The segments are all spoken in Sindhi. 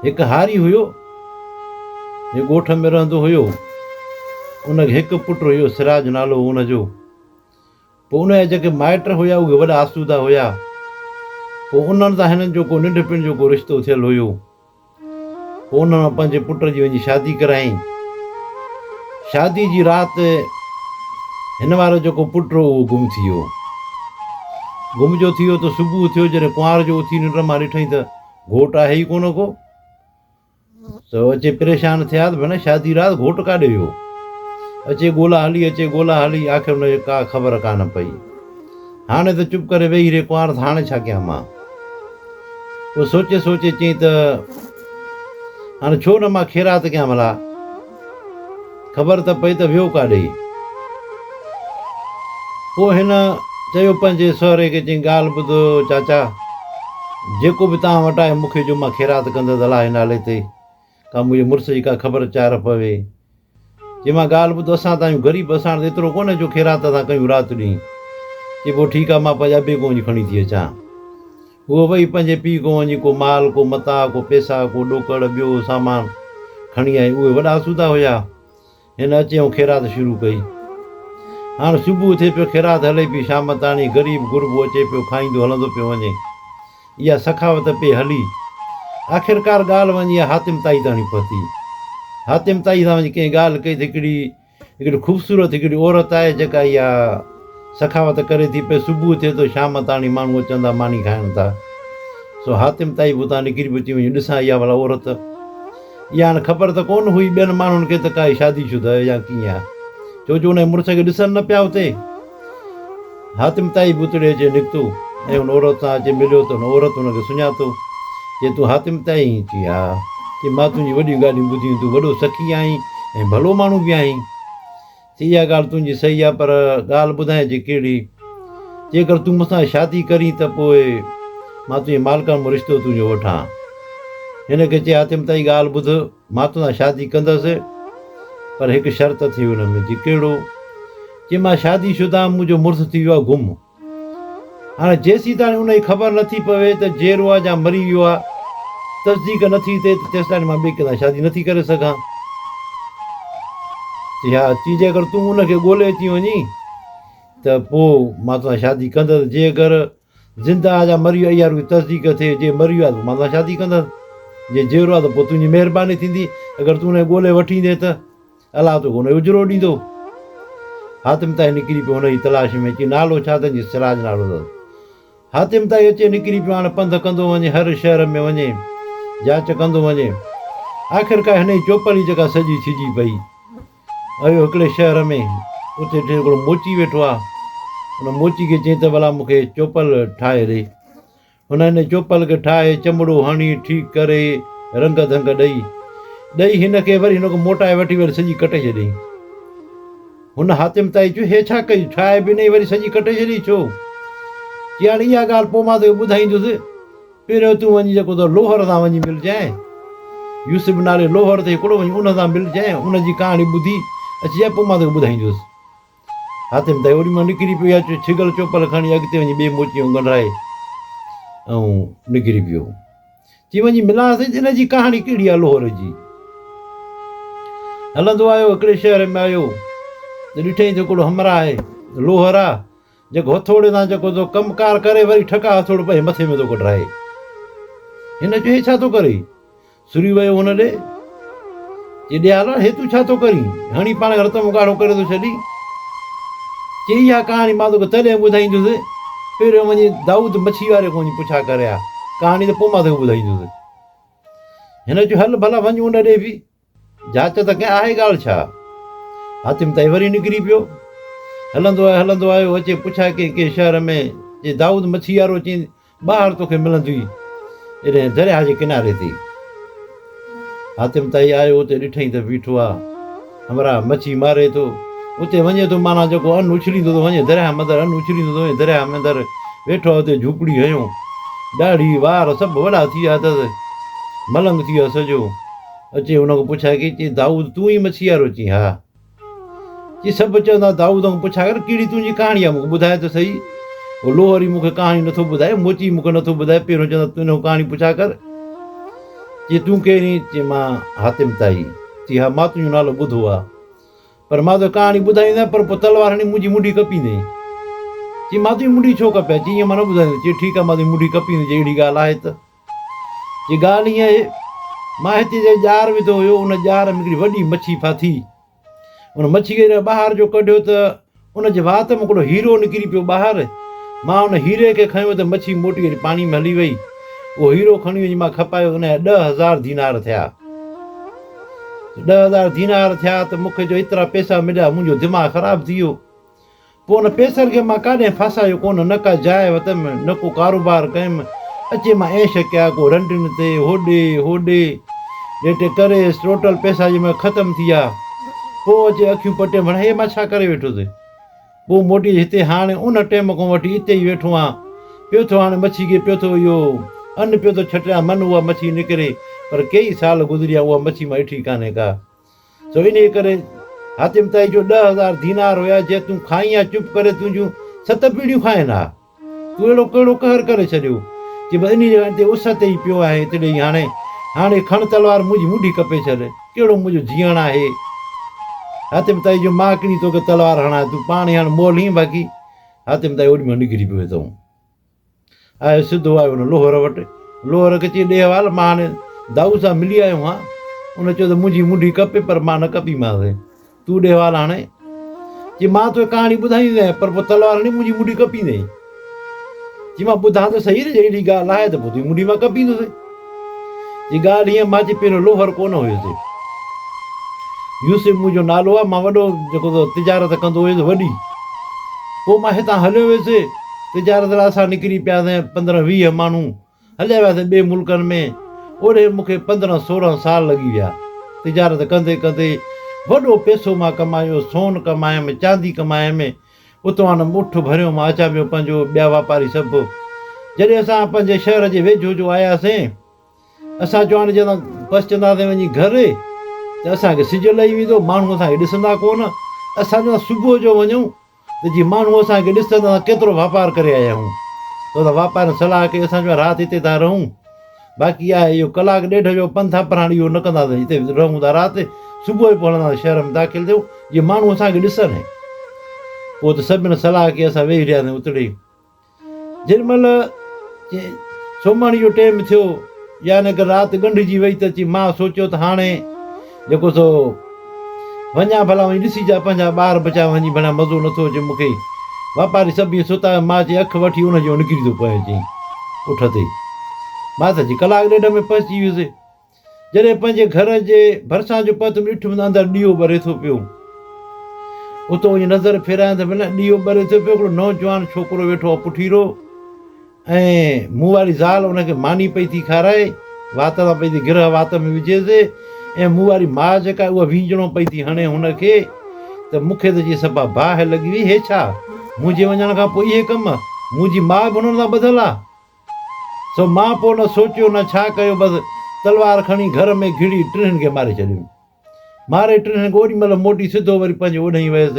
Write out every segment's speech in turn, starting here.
هڪ هاري هيو، جو ڳوٺ ۾ رهندو هيو. ان کي هڪ پٽ هيو، سراج نالو هو ان جو. پوء ان جا جيڪي مائٽ هيا، اهي وڏا آسودا هيا. پوء انهن سان هنن جو ڪو ننڍپڻ جو ڪو رشتو ٿيل هيو. پوء انهن مان پنهنجي پٽ جي وڃي شادي ڪرايائين. شادي جي رات هن وارو جيڪو پٽ هو اهو گم ٿي ويو. گم جو ٿي ويو ته صبح ٿيو جڏهن ڪنوار جو اٿي ننڊ مان ڏٺائين ته گهوٽ آهي ئي ڪونه ڪو. سو اچي پريشان ٿيا ته ڀيڻ شادي رات گهوٽ ڪاڏي ويو. اچي ڳولا هلي اچي ڳولا هلي آخر ان جي ڪا خبر ڪانه پئي. هاڻي ته چپ ڪري ويهي رهي ڪنوار ته هاڻي ڇا ڪيان مان. پوء سوچي سوچي چيائين ته هاڻي ڇو نه مان خيرات ڪيان ڀلا. خبر ته پئي ته ويو ڪاڏي. پوء هن چيو پنهنجي سهري کي چيائين ڳالهه ٻڌ چاچا جيڪو به توهان وٽ آهي مون کي ڏيو مان خيرات ڪندس الله جي نالي تي ڪا منهنجي مڙس جي ڪا خبر چار پوي. چي مان ڳالهه ٻڌ اسان ته آهيون غريب اسان وٽ ايترو ڪونهي جو خيرات اسان ڪيون رات ڏينهن. چي پوء ٺيڪ آهي مان پنهنجي ابي کان وڃي کڻي ٿي اچان. هوء وئي پنهنجي پيء کان وڃي ڪو مال ڪو متاع ڪو پيسا ڪو ڏوڪڙ ٻيو سامان کڻي آئي. اهي وڏا آسودا هيا. هن اچي ۽ خيرات شروع ڪئي. هاڻ صبح ٿئي پيو خيرات هلي پئي شام تاڻي غريب غربو اچي پيو کائيندو هلندو پيو وڃي. اها سخاوت پئي هلي. آخرڪار ڳالهه وڃي اها حاتم طائي تاڻي پهتي. حاتم طائي سان وڃي ڪنهن ڳالهه ڪئي ته هڪڙي هڪڙي خوبصورت هڪڙي عورت آهي جيڪا اها سخاوت ڪري ٿي پئي. صبح ٿئي ٿو شام تاڻي ماڻهو اچن ٿا ماني کائن ٿا. سو حاتم طائي به اتان نڪري پيو چي وڃي ڏسان اها ڀلا عورت. اها هاڻ خبر ته ڪونه هئي ٻين ماڻهن کي ته ڪائي شادي شده آهي يا ڪيئن آهي. ڇو جو ان جي مڙس کي ڏسن نه پيا اتي. حاتم طائي به اتڙي اچي نڪتو ۽ ان عورت سان اچي مليو ته ان عورت هن کي سڃاتو. چي تون حاتم طائي آهين؟ چي ها. چي مان تنهنجون وڏيون ڳالهيون ٻڌيون تون وڏو سخي آهين ۽ ڀلو ماڻهو به آهين. چي اها ڳالهه تنهنجي صحيح آهي پر ڳالهه ٻڌائين چي ڪهڙي؟ جيڪر تون مون سان شادي ڪرين ته پوء مان تنهنجي مالڪان مان رشتو تنهنجو وٺان. هن کي چي حاتم طائي ڳالهه ٻڌ مان تو سان شادي ڪندس پر هڪ شرط اٿئي ان ۾. چي ڪهڙو؟ چي مان شادي شده آهيان منهنجو مڙس ٿي ويو آهي گم. هاڻي جيسيتاڻي ان جي خبر نه ٿي پوي ته جيئرو آهي يا مري ويو آهي، تصديق نه ٿي ٿئي ته تيستاڻي مان ٻئي ڪنهن سان شادي نه ٿي ڪري سگهان. چي ها، چي جيڪر تون ان کي ڳولي اچين وڃين ته پوء مان توسان شادي ڪندس، جي اگر زنده آهي يا مري ويو آهي اها رڳي تصديق ٿئي، جي مري ويو آهي ته پوء مان توسان شادي ڪندس، جي جيئرو آهي ته پوء تنهنجي مهرباني ٿيندي، اگر تون ان کي ڳولي وٺي ايندين ته. الله توکي ان جو اجرو ڏيندو. حاتم طائي نڪري پيو هن جي تلاش ۾، چي نالو ڇا اٿن؟ چي سراج نالو اٿس. حاتم طائي اچي نڪري پيو هاڻ پنڌ ڪندو وڃي هر شهر ۾ وڃي جاچ ڪندو وڃي. آخرڪار هن جي چوپڙي جيڪا سڄي ڇڄي پئي. آيو هڪڙي شهر ۾ اتي ڏٺي هڪڙو موچي ويٺو آ. ان موچي کي چيائين ته ڀلا مون کي چوپل ٺاهي ڏي. هن هن چوپل کي ٺاهي، چمڙو هڻي، ٺيڪ ڪري، رنگ ڌنگ ڏئي، ڏئي هن کي وري هن کان موٽائي وٺي وري سڄي ڪٽي ڇڏيائين. هن حاتم طائي چيو، هي ڇا ڪئي؟ ٺاهي به نئين وري سڄي ڪٽي ڇڏيئي ڇو؟ چي هاڻي اها ڳالهه پوء مان توکي ٻڌائيندس، پهريون تون وڃي جيڪو تو لوهر سان وڃي ملجانء. يوسف نالي لوهر اٿئي هڪڙو، وڃي ان سان ملجانء، ان جي ڪهاڻي ٻڌي اچجانء، پوء مان توکي ٻڌائيندس. حاتم ته اوڏي مهل نڪري پيو يا ڇڳل چوپل کڻي اڳتي وڃي ٻئي موچيء ۾ ڳنڍرائي ۽ نڪري پيو. چي وڃي ملانس ته ان جي ڪهاڻي ڪهڙي آهي لوهر جي. هلندو آيو هڪڙي شهر ۾ آيو ته ڏٺائين ته هڪڙو همراهه آهي لوهر آ جيڪو هٿوڙي سان جيڪو ٿو ڪم ڪار ڪري وري ٺڪا هٿوڙو پنهنجي مٿي ۾ ٿو ڪڍرائي. هن چيو هي ڇا ٿو ڪري؟ سري ويو هن ڏي، چي ڏيارا هي تون ڇا ٿو ڪرين؟ هڻي پاڻ کي رت ۾ ڳاڙهو ڪري ٿو ڇڏين. چي اها ڪهاڻي مان توکي تڏهن ٻڌائيندس، پهريون وڃي دائود مڇي واري کان وڃي پڇا ڪري آ، ڪهاڻي ته پوء مان توکي ٻڌائيندس. هن چيو هل ڀلا وڃ ان ڏي به، جاچ ته ڪنهن آهي ڳالهه ڇا؟ حاتم طائي وري نڪري پيو. هلندو آيو هلندو آيو، اچي پڇا ڪئين ڪنهن شهر ۾، چي دائود مڇي وارو چين ٻاهر توکي ملندي ايڏهن درياهه جي ڪناري تي. حاتم طائي آيو اتي ڏٺئين ته بيٺو آ. همراهه مڇي ماري ٿو. اتي وڃي ٿو معنيٰ جيڪو ان اڇليندو ٿو وڃي درياهه مندر ان اڇليندو ٿو وڃي درياهه مندر ويٺو آ اتي جهوپڙي هنيو. ڏاڙهي وار سڀ وڏا ٿي ويا اٿس. ملنگ ٿي ويو آ سڄو. اچي هن کان پڇا ڪئي چي دائود تون ئي مڇي وارو چين ها. چي سڀ چوندا دائود کان پڇا ڪر ڪهڙي تنهنجي ڪهاڻي آهي مون کي ٻڌاء ته سهي. هو لوهر ئي مون کي ڪهاڻي نٿو ٻڌائي، موچي مون کي نٿو ٻڌائي، پهريون چوندا تون هن کان ڪهاڻي پڇا ڪر. چي تون ڪير آهين؟ چي مان حاتم طائي. چي ها مان تنهنجو نالو ٻڌو آ. پر مان توکي ڪهاڻي ٻڌائيندس پر پوء تلوار هڻي منهنجي منڍي ڪپيندين. چي مان تنهنجي منڍي ڇو ڪپيان؟ چي ائين مان نه ٻڌائيندس. چي ٺيڪ آ مان تنهنجي منڍي ڪپيندس جي اهڙي ڳالهه آهي ته. چي ڳالهه ائين آهي مان هتي جنهن ڄار وڌو هيو ان ڄار ۾ هڪڙي وڏي مڇي ڦاٿي. ان مڇي کي جڏهن ٻاهر جو ڪڍيو ته ان جي وات مان هڪڙو هيرو نڪري پيو ٻاهر. مان ان هيري کي کنيو ته مڇي موٽي وري پاڻي ۾ هلي وئي. اهو هيرو کڻي وڃي مان کپايو ان جا 10,000 دينار ٿيا. 10,000 دينار ٿيا ته مون کي جو ايترا پئسا مليا منهنجو دماغ خراب ٿي ويو. پوء ان پئسن کي مان ڪاڏهين ڦاسايو ڪونه، نه ڪا جاء وتم، نه ڪو ڪاروبار ڪيم، اچي مان عيش ڪيا ڪو رنڊين تي، هوڏي هوڏي ڏيٽي ڪريس، ٽوٽل پئسا جي مهل ختم ٿي ويا، پوء اچي اکيون پٽيم، ڀلا هي مان ڇا ڪري ويٺس؟ پوء موٽي هتي هاڻي ان ٽيم کان وٺي اتي ئي ويٺو آهيان، پيو ٿو هاڻي مڇي کي پيو ٿو اهو ان پيو ٿو ڇٽيان، من اها مڇي نڪري، پر ڪيئي سال گذري ويا اها مڇي مان ڏٺي ڪانهي ڪا. سو انهيء ڪري حاتم طائي جو 10,000 دينار هيا، جي تون کائين ها چپ ڪري تنهنجون ست پيڙهيون کائين ها. تون اهڙو ڪهڙو قهر ڪري ڇڏيو؟ چي بس انهيء جي هتي اس تي ئي پيو آهين ايتري ئي هاڻي هاڻي کڻ تلوار منهنجي منڍي ڪپي ڇڏ. ڪهڙو منهنجو جيئڻ آهي؟ حاتم طائي جو مان ڪهڙي توکي تلوار هڻان، تون پاڻ ئي هاڻ مئل هين باقي. حاتم طائي اوڏي مهل نڪري پيو هتئون. آيو سڌو آيو ان لوهر وٽ. لوهر کي چيائين، ڏي حوال، مان هاڻي دائود سان ملي آيو هان. ان چيو ته منهنجي منڍي ڪپي پر مان نه ڪپيمانس. تون ڏي حوال هاڻي. چي مان توکي ڪهاڻي ٻڌائيندين پر پوء تلوار هڻي منهنجي منڍي ڪپيندين. چي مان ٻڌان ته سهي نه جي اهڙي ڳالهه آهي ته پوء تنهنجي منڍي مان ڪپيندس. چي ڳالهه هيئن مان چي پهريون لوهر ڪونه هيس. يوسف منهنجو نالو آهي، مان وڏو جيڪو سو تجارت ڪندو هيس وڏي. پوء مان هتان هليو ويس. تجارت لاء اسان نڪري پياسين، 15 20 ماڻهو هليا وياسين ٻئي ملڪن ۾، اوڏي مون کي 15 16 سال لڳي ويا، تجارت ڪندي ڪندي وڏو پئسو مان ڪمايو، سون ڪمايم، چاندي ڪمايم، اتو آنم اٺ ڀريو مان اچان پيو پنهنجو ٻيا واپاري سڀ جڏهن اسان پنهنجي شهر جي ويجهو جو آياسين، اسان چيو هاڻي جي اسان پهچنداسين وڃي گهر ته اسان کي سج لهي ويندو، ماڻهو اسان کي ڏسندا ڪونه، اسان چيو صبح جو وڃون ته جي ماڻهو اسان کي ڏسن ته اسان ڪيترو واپار ڪري آيا آهيون. ته اسان واپارين صلاح ڪئي، اسان چيو رات هتي ٿا رهون، باقي آهي اهو ڪلاڪ ڏيڍ جو پنڌ آهي پر هاڻي اهو نه ڪنداسين، هتي رهون ٿا رات، صبح جو پوء هلنداسين شهر ۾ داخل ٿيون، جيئن ماڻهو اسان کي ڏسن. پوء ته سڀني صلاح ڪئي، اسان ويهي رهياسين اتڙي. جنھن مھل سومھڻي جو ٽيم ٿيو يعني ڪه رات ڳنڍجي وئي ته چي مان سوچيو ته ھاڻي جيڪو سو وڃان ڀلا وڃي ڏسي جا پنھنجا ٻار ٻچا وڃي ڀلا مزو نٿو اچي مونکي واپاري سڀ ائين ستا مان چي اک وٺي ان جو نڪري ٿو پوين چي اٺ تي مان ته چي ڪلاڪ ڏيڍ ۾ پهچي ويس جڏهن پنهنجي گهر جي ڀرسان جو پهتم ڏٺم ته اندر ڏيئو ٻري ٿو پيو. اتو وڃي نظر ڦيرايم ته ڀلا ڏيئو ٻري ٿو پيو، هڪڙو نوجوان ڇوڪرو ويٺو آهي پٺيرو ۽ مون واري زال ان کي ماني پئي ٿي کارائي، وات مان پئي ٿي گرهه وات ۾ وجهيس ۽ مون واري ماء جيڪا اها وينجڻو پئي ٿي هڻي هن کي ته مون کي ته جي صفا باهه لڳي وئي، هي ڇا؟ منهنجي وڃڻ کان پوء اهي ڪم؟ منهنجي ماء به هنن سان ٻڌل آ؟ سو مان پوء نه سوچيو نه ڇا ڪيو بس تلوار کڻي گهر ۾ گهڙي ٽنهن کي ماري ڇڏيم. ماري ٽنهن کي اوڏي مهل موٽي سڌو وري پنهنجي اوڏهين ويس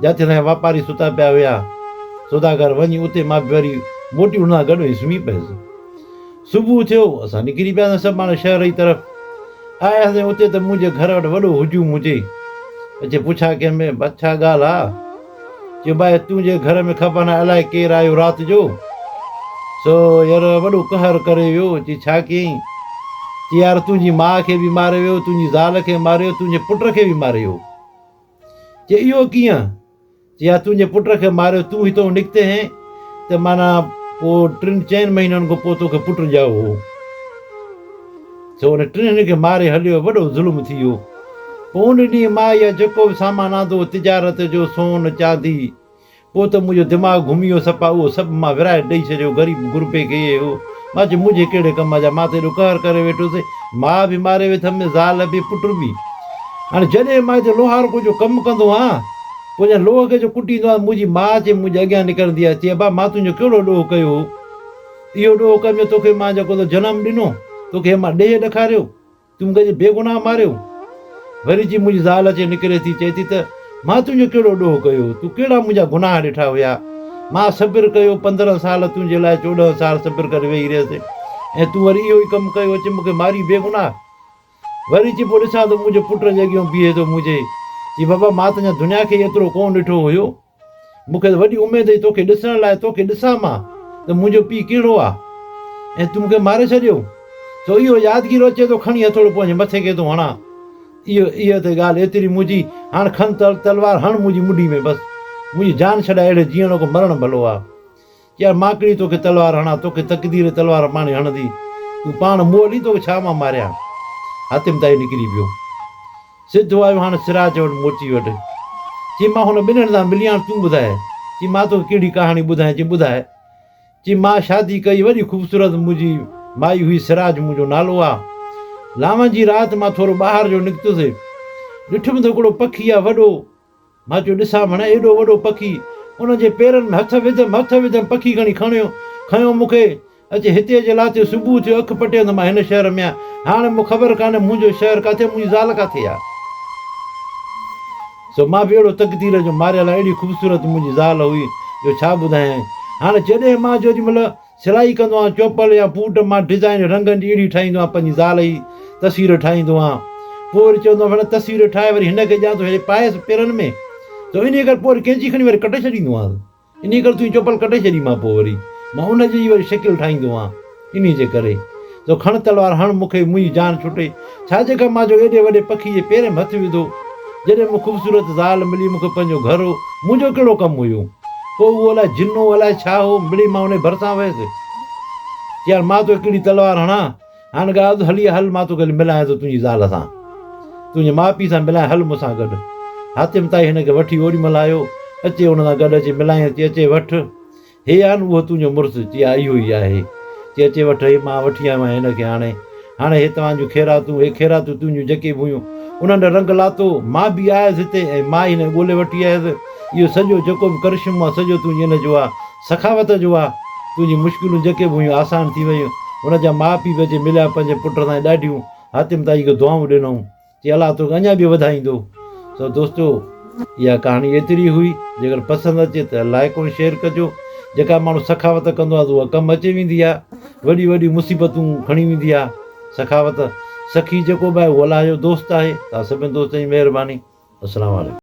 جاتي اسان جا واپاري ستا پيا هيا. سوداگر وڃي اتي مان به وري موٽي انهن سان گڏ وڃي سمهي پيس. صبح ٿيو اسان نڪري پياسين سڀ ماڻهو شهر جي طرف. آياسين اتي ته منهنجي گهر وٽ وڏو هجوم هجي. اچي پڇا ڪيم ڇا ڳالهه آ؟ چيو ڀائي تنهنجي گهر ۾ خبر ناهي الائي ڪير آيو رات جو سو يار وڏو قهر ڪري ويو. چي ڇا ڪيائين؟ چي يار تنهنجي ماء کي به ماري ويو، تنهنجي زال کي ماريو، تنهنجي پٽ کي به ماري ويو. چي اهو ڪيئن؟ چي يار تنهنجي پٽ کي ماريو، تون هتو نڪتي هين ته معنيٰ پوء ٽن چئن مهينن کان پوء توکي پٽ ڄائو هو. سو ان ٽنهن کي ماري هليو، وڏو ظلم ٿي ويو. پوء ان ڏينهن مان اها جيڪو به سامان آندو هو تجارت جو، سون، چاندي، پوء ته منهنجو دماغ گهمي ويو صفا اهو سڀ مان ورهائي ڏئي ڇڏيو غريب غربي کي اهي هو. مان چيو منهنجي ڪهڙي ڪم جا، مان ته ايڏو قهر ڪري ويٺس، ماء به ماري ويٿم، زال به، پٽ به. هاڻي جڏهن مان هتي لوهارڪو جو ڪم ڪندو هان، پوء جڏهن لوهه کي جو ڪٽيندو هان، منهنجي ماء اچي منهنجي اڳيان نڪرندي آهي، چي ابا مان تنهنجو ڪهڙو ڏوهه ڪيو هو؟ اهو ڏوهه ڪيم جو توکي مان جيڪو تو جنم ڏنو، توکي مان ڏيهه ڏکاريو، تون مون کي بيگناهه ماريو. وري جي منهنجي زال اچي نڪري ٿي، چئي ٿي ته، مان تنهنجو ڪهڙو ڏوهه ڪيو؟ تون ڪهڙا منهنجا گناهه ڏٺا هيا؟ مان صبر ڪيو 15 سال تنهنجي لاء 14 سال صبر ڪري ويهي رهيس. ۽ تون وري اهو ئي ڪم ڪيو اچي مون کي ماري بيگناهه. وري چي پوء ڏسان ته منهنجو پٽ جي اڳيان بيهي ٿو منهنجي. چي بابا مان ته اڃا دنيا کي ئي ايترو ڪونه ڏٺو هيو. مون کي ته وڏي اميد هئي توکي ڏسڻ لاء توکي ڏسان مان ته منهنجو پيء ڪهڙو آ ۽ تون مون کي ماري ڇڏيو. سو اهو يادگيرو اچي ٿو کڻي هٿوڙو پنهنجي مٿي کي ٿو هڻان. اهو اهو ته ڳالهه ايتري منهنجي هاڻ کن تلوار هڻ منهنجي مڍي ۾ بس منهنجي جان ڇڏائي اهڙي جيئڻ کان مرڻ ڀلو آ. يار مان ڪهڙي توکي تلوار هڻان، توکي تقدير تلوار پاڻهي هڻندي، تون پاڻ مئل ئي توکي ڇا مان ماريان. حاتم طائي نڪري پيو. سڌو آيو هاڻ سراج وٽ موچي وٽ. چي مان هن ٻنهن سان ملي آهيان تون ٻڌاء. چي مان توکي ڪهڙي ڪهاڻي ٻڌايان چي ٻڌاء. چي مان شادي ڪئي وڏي خوبصورت منهنجي مائي هئي سراج منهنجو نالو آ. لاون جي رات مان ٿورو ٻاهر جو نڪتس. ڏٺم ته هڪڙو پکي آ وڏو. مان چيو ڏسان ڀڻ ايڏو وڏو پکي، ان جي پيرن ۾ هٿ وڌم، هٿ وڌم پکي کڻي کڻيو، کنيو مون کي، اچي هتي اچي لاٿيو، صبح ٿيو اک پٽيم ته مان هن شهر ۾ آهيان، هاڻي مون خبر ڪانهي منهنجو شهر ڪاٿي آهي، منهنجي زال ڪاٿي آهي. سو مان به اهڙو تقدير جو ماريل آهيان، اهڙي خوبصورت منهنجي زال هئي جو ڇا ٻڌايانء. هاڻي جڏهن مان جيڏي مهل سلائي ڪندو آهيان چوپل يا بوٽ مان ڊزائين رنگن جي اهڙي ٺاهيندو آهيان پنهنجي زال جي تصوير ٺاهيندو آهيان پوء وري چوندو آهيان ڀلا تصوير ٺاهي وري هن کي ڏيان ٿو هي پائيس پيرن ۾ ته انهي ڪري پوء وري ڪينچي کڻي وري ڪٽي ڇڏيندو آهيان انهي ڪري تون چوپل ڪٽي ڇڏي مان پوء وري مان ان جي ئي وري شڪل ٺاهيندو آهيان انهي جي ڪري تو کڻ تلوار هڻ مون کي منهنجي جان ڇٽي. ڇا جي ڪري مان جو ايڏي وڏي پکي جي پيرين ۾ هٿ وڌو. جڏهن مون خوبصورت زال ملي مون کي پنهنجو گهر هو. منهنجو ڪهڙو ڪم هيو. پوء اهو الائي جن هو الائي ڇا هو مڙئي مان ان جي ڀرسان ويس. چي هاڻ مان توکي ڪهڙي تلوار هڻان. هاڻ ڳالهه ٻڌ هلي هل مان توکي هلي ملايان ٿو تنهنجي زال سان. تنهنجي ماء پيء سان ملايان هل مون سان گڏ. حاتم طائي هن کي وٺي اوڏي مهل آيو. اچي ان سان گڏ اچي ملايائين چي اچي وٺ. هي آ نه اهو تنهنجو مڙس؟ چي ها اهو ئي آهي. چي اچي وٺ هي مان وٺي آيو آهيان هن کي هاڻي. هاڻي هي توهان جون خيراتون، هي خيراتون تنهنجون جيڪي به هيون، انهن رنگ لاتو. مان به آيس هتي ۽ مان ئي هن کي ڳولي وٺي آيس. اهو سڄو جيڪو به ڪرشمو آ، سڄو تنهنجي ان جو آ، سخاوت جو آ. تنهنجون مشڪلون جيڪي به هيون آسان ٿي ويون. هن جا ماء پيء به اچي مليا پنهنجي پٽ سان ۽ ڏاڍيون حاتم طائي کي دعائون ڏنائون. چي الله توکي اڃا به وڌائيندو. سو دوستو اها ڪهاڻي ايتري هئي جيڪر پسند اچي ته لائيڪ ۽ شيئر ڪجو جيڪا ماڻهو سخاوت ڪندو آهي ته اها ڪم اچي ويندي آهي وڏي وڏي مصيبتون کڻي ويندي آهي سخاوت سخي جيڪو به آهي اهو الله جو دوست آهي توهان سڀني دوستن جي مهرباني السلام عليڪم.